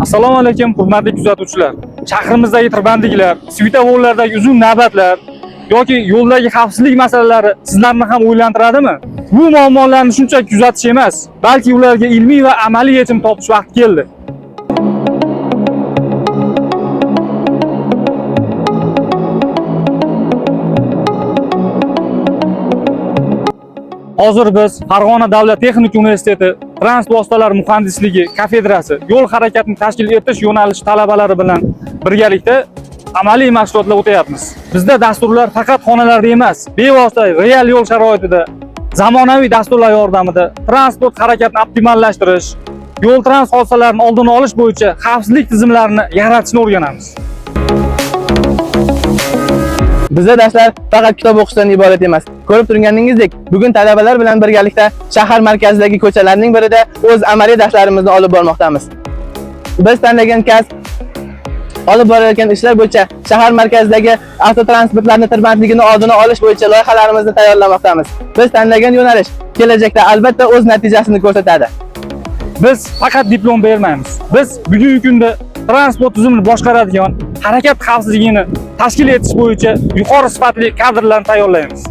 Assalomu alaykum, hurmatli kuzatuvchilar. Shahrimizdagi tirbandliklar, svetoforlardagi uzun navbatlar yoki yo'ldagi xavfsizlik masalalari sizlarni ham o'ylantiradimi? Bu muammolarni shunchaki kuzatish emas, balki ularga ilmiy va amaliy yechim topish vaqti keldi. Hozir biz Farg'ona davlat texnik universiteti transport vositalari muhandisligi kafedrasi yo'l harakatini tashkil etish yo'nalishi talabalari bilan birgalikda amaliy mashg'ulotlar o'tayapmiz. Bizda dasturlar faqat xonalarda emas, bevosita real yo'l sharoitida zamonaviy dasturlar yordamida transport harakatini optimallashtirish, yo'l transport hodisalarini oldini olish bo'yicha xavfsizlik tizimlarini yaratishni o'rganamiz. Bizda darslar faqat kitob o'qishdan iborat emas. Ko'rib turganingizdek, bugun talabalar bilan birgalikda shahar markazidagi ko'chalarning birida o'z amaliy darslarimizni olib bormoqdamiz. Biz tanlagan kasb olib borayotgan ishlar bo'yicha shahar markazidagi avtotransportlarni tirbandligini oldini olish bo'yicha loyihalarimizni tayyorlamoqdamiz. Biz tanlagan yo'nalish kelajakda albatta o'z natijasini ko'rsatadi. Biz faqat diplom bermaymiz. Biz bugungi kunda transport tizimini boshqaradigan, harakat xavfsizligini tashkil etish bo'yicha yuqori sifatli kadrlarni tayyorlaymiz.